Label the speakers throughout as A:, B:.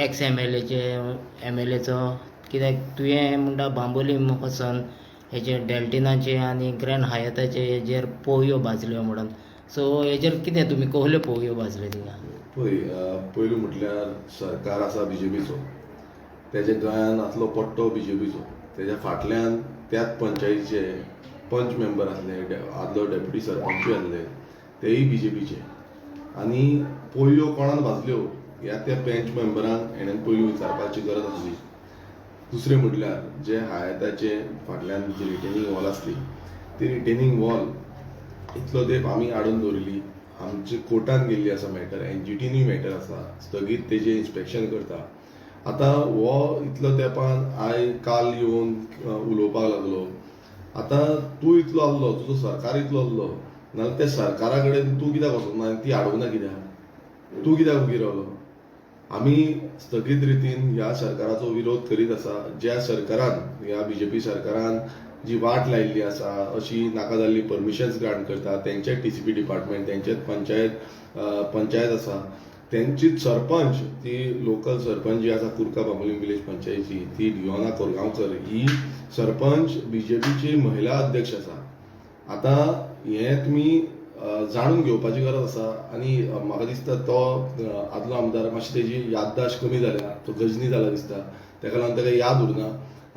A: X M L एचे M L एचो? कित्याक तुवें म्हणटा बांबोलीम वचोन हेजे डेल्टिनाचे आनी ग्रँड हायताचे हेजेर पोवयो भाजल्यो म्हणून. सो हेजेर कितें, तुमी कहल्यो पोवयो भाजल्यो थिंगा?
B: पळय, पयलू म्हटल्यार सरकार आसा बीजेपीचो. तेज्या गळ्यान आसलो पट्टो बीजेपीचो. तेज्या फाटल्यान त्याच पंचायतीचे पंच मेंबर आसले, आदलो डेप्युटी सरपंचूय आसले, तेय बीजेपीचे. आनी पोवयो कोणान भाजल्यो ह्या त्या पंच मेंबरांक हेणेन पयलू विचारपाची गरज आसली. दुसरें म्हटल्यार जे हायताचे फाटल्यान जी रिटेनिंग वॉल आसली, ती रिटेनिंग वॉल इतलो तेंप आमी हाडून दवरिल्ली. आमचे कोर्टान गेल्ली आसा मॅटर, एनजीटीनूय मॅटर आसा स्थगीत, तेजें इन्स्पेक्शन करता. आतां हो इतलो तेंपान आयज काल येवन उलोवपाक लागलो. आतां तूं इतलो आहलो, तुजो सरकार इतलो आहलो, नाल्यार त्या सरकारा कडेन तूं कित्याक वचोंक ना आनी ती हाडूंक ना कित्याक? तूं कित्याक उगी रावलो? आमी स्थगीत रितीन ह्या सरकाराचो विरोध करीत आसा. ज्या सरकारान, ह्या बीजेपी सरकारान जी वाट लायिल्ली आसा, अशी नाका जाल्ली परमिशन्स ग्रांट करता, तेंचेच टीसीपी डिपार्टमेंट, तेंचेच पंचायत पंचायत आसा, तेंचीच सरपंच, ती लोकल सरपंच जी आसा कुर्का बांबोलीम विलेज पंचायतीची, ती डिओना कोरगांवकर ही सरपंच बीजेपीची महिला अध्यक्ष आसा. आतां हें तुमी जाणून घेवपाची गरज आसा. आनी म्हाका दिसता तो आदलो आमदार मातशी तेजी याददाश्त कमी जाल्या, तो गजनी जाला दिसता, तेका लागून ताका याद उरना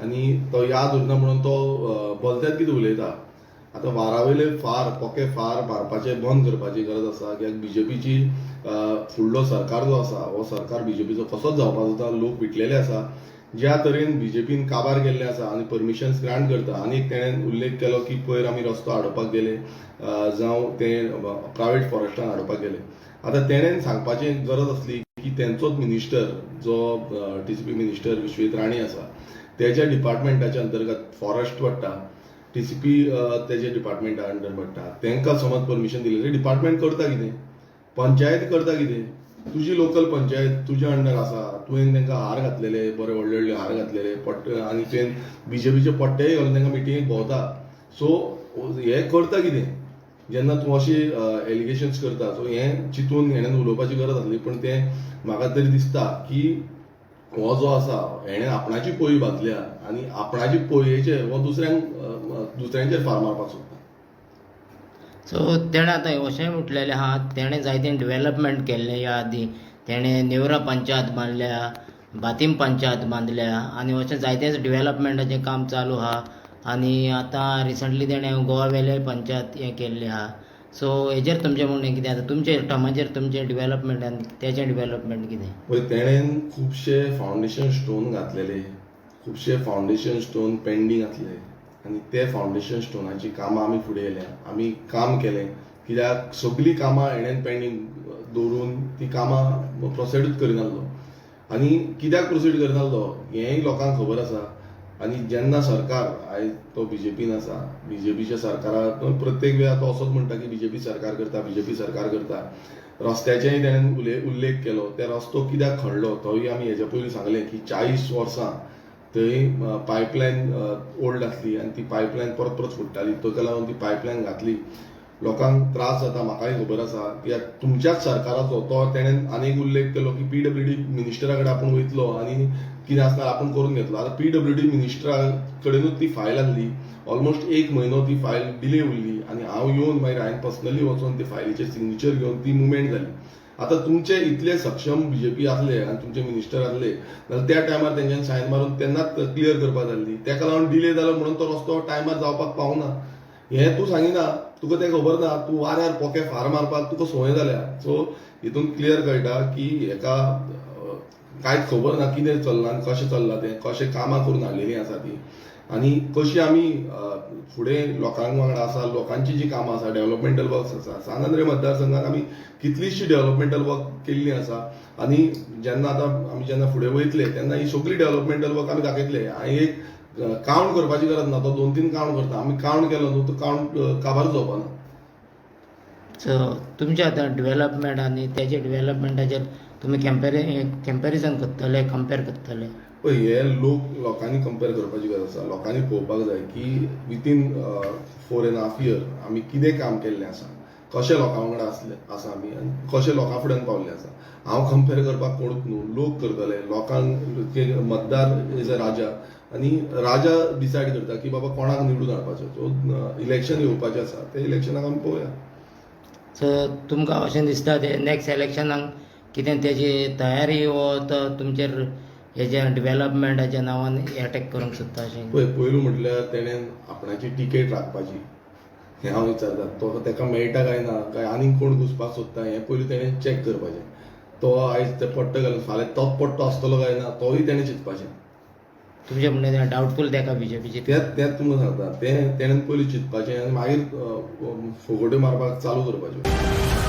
B: आनी तो याद उरना म्हणून तो भलतेंच कितें उलयता. आतां वारावयले फार, पोके फार मारपाचें बंद करपाची गरज आसा, कित्याक बीजेपीची फुडलो सरकार जो आसा, हो सरकार बीजेपीचो कसोच जावपाचो ना. लोक विटलेले आसा ज्या तरेन बीजेपीन काबार केल्ले आसा आनी परमिशन्स ग्रांट करता. आनी एक तेणें उल्लेख केलो की पयर आमी रस्तो हाडोवपाक गेले जावं ते प्रायवेट फॉरेस्टान हाडोवपाक गेले. आतां तेणें सांगपाची गरज आसली की तेंचोच मिनिस्टर जो टीसीपी मिनिस्टर विश्वजीत राणे आसा, तेज्या डिपार्टमेंटाच्या अंतर्गत फॉरेस्ट पडटा, टीसीपी तेज्या डिपार्टमेंटा अंडर पडटा. तांकां समज परमिशन दिलें, डिपार्टमेंट करता कितें? पंचायत करता कितें? तुजी लोकल पंचायत तुज्या अंडर आसा. तुवें तांकां हार घातलेले, बरे व्हडले व्हडले हार घातलेले पट्ट, आनी तुवें बीजेपीचे पट्टेय घालून तांकां मिटिंगेक भोंवता. सो हें करता कितें जेन्ना तूं अशी एलिगेशन्स करता? सो हें चिंतून हेणें उलोवपाची गरज आसली. पूण तें म्हाका तरी दिसता की हो जो आसा, हेणें आपणाची पोळी भाजल्या आनी आपणाची पोळयेचेर हो दुसऱ्यांक दुसऱ्यांचेर फार मारपाक सोदता.
A: सो तेणें आतां अशेंय म्हटलेलें आहा, तेणें जायतें डेवलपमेंट केल्लें ह्या आदीं. तेणें नेवरा पंचायत बांदल्या, बातीम पंचायत बांदल्या आनी अशें जायतेंच डेवलपमेंटाचें काम चालू आहा. आनी आतां रिसंटली तेणें गोवा वेल्याय पंचायत हें केल्लें आहा. सो हेजेर तुमचें म्हणणें कितें आतां? तुमचे टर्माचेर तुमचें डेवलपमेंट आनी तेचें डेवलपमेंट कितें?
B: पळय, तेणेन खुबशे फावंडेशन स्टोन घातलेले, खुबशे फावंडेशन स्टोन पेंडींग आसले आनी ते फावंडेशन स्टोनाची कामां आमी फुडें येयल्या, आमी काम केलें. कित्याक सगळीं कामां हेणेन पेंडींग दवरून ती कामां प्रोसिडूच करिनासलो. आनी कित्याक प्रोसीड करिनासलो हेंय लोकांक खबर आसा. आनी जेन्ना सरकार आयज तो बीजेपीन आसा, बीजेपीच्या सरकाराक प्रत्येक वेळार तो असोच म्हणटा की बीजेपी सरकार करता, बीजेपी सरकार करता. रस्त्याचेय तेणेन उल्लेख केलो. ते रस्तो कित्याक खणलो तोय आमी हेज्या पयलीं सांगलें की 40 वर्सां थंय पायपलायन ओल्ड आसली आनी ती पायपलायन परत परत फुट्टाली. ताका लागून ती पायपलायन घातली. लोकांक त्रास जाता, म्हाकाय खबर आसा, कित्याक तुमच्याच सरकाराचो तो. तेणेन आनीक उल्लेख केलो की पीडब्ल्यूडी मिनिस्टरा कडेन आपूण वयतलो आनी कितें आसता आपूण करून घेतलो. आतां पीडब्ल्यूडी मिनिस्टरा कडेनूच ती फायल आसली. ऑलमोस्ट एक म्हयनो ती फायल डिले उरली आनी हांव येवन मागीर हांवें पर्सनली वचोन ते फायलीचेर सिग्नेचर घेवन ती मुवमेंट जाली. आतां तुमचे इतले सक्षम बीजेपी आसले आनी तुमचे मिनिस्टर आसले जाल्यार त्या टायमार तेंच्यांनी सायन मारून तेन्नाच क्लियर करपाक जाल्ली. तेका लागून डिले जालो म्हणून तो रस्तो टायमार जावपाक पावना हें तूं सांगिना. तुका तें खबर ना. तूं वाऱ्यार पोके फार मारपाक तुका संवय जाल्या. सो हितून क्लियर कळटा की हेका कांयच खबर ना कितें चल्लां आनी कशें चल्लां तें, कशें कामां करून हाडलेलीं आसा ती आनी कशी आमी फुडें लोकांक वांगडा आसा. लोकांची जी कामां आसा, डेव्हलपमेंटल वर्क्स आसा, सान आंद्रे मतदारसंघात आमी कितलीशी डेव्हलपमेंटल वर्क केल्ली आसा. आनी जेन्ना आतां आमी जेन्ना फुडें वयतले तेन्ना ही सगळी डेव्हलपमेंटल वर्क आमी दाखयतले. आनी एक काउंट करपाची गरज ना. तो दोन तीन काउंट करता. आमी काउंट केलो न्हू, तो काउंट काबार जावपाना.
A: सो तुमचें आतां डेवलपमेंट आनी तेजे डेवलपमेंटाचेर तुमी कंपेरिजन करतले, कंपेर करतले?
B: पळय, हे लोक लोकांनी कंपेर करपाची गरज आसा. लोकांनी पळोवपाक जाय की within 4.5 year आमी कितें काम केल्लें आसा. कशे लोकां वांगडा आसले आसा आमी आनी कशे लोकां फुड्यान पावल्ले आसा. हांव कंपेर करपाक कोणूच न्हू, लोक करतले. लोकांक मतदार is a राजा आनी राजा डिसायड करता की बाबा कोणाक निवडून हाडपाचें. सो इलेक्शन येवपाचें आसा, ते इलेक्शनाक आमी पळोवया.
A: सो तुमकां अशें दिसता ते नॅक्स्ट इलेक्शनाक कितें तेजी तयारी वो तो तुमचेर हेज्या डेवलपमेंटाच्या नांवान एटॅक करूंक सोदता अशें?
B: पळय, पयलू म्हटल्यार तेणेन आपणाची टिकेट राखपाची हें हांव विचारता. तो तेका मेळटा काय ना, काय आनीक कोण घुसपाक सोदता हें पयलू तेणें चॅक करपाचें. तो आयज ते पट्टो घालून फाल्यां तोच पट्टो आसतलो काय ना तोय तेणें चिंतपाचें.
A: तुमचें म्हणणें डावटफूल तेका बीजेपीची?
B: तेंच तेंच तुमकां सांगता, तें तेणेन पयलू चिंतपाचें आनी मागीर फोगोट्यो मारपाक चालू करपाच्यो.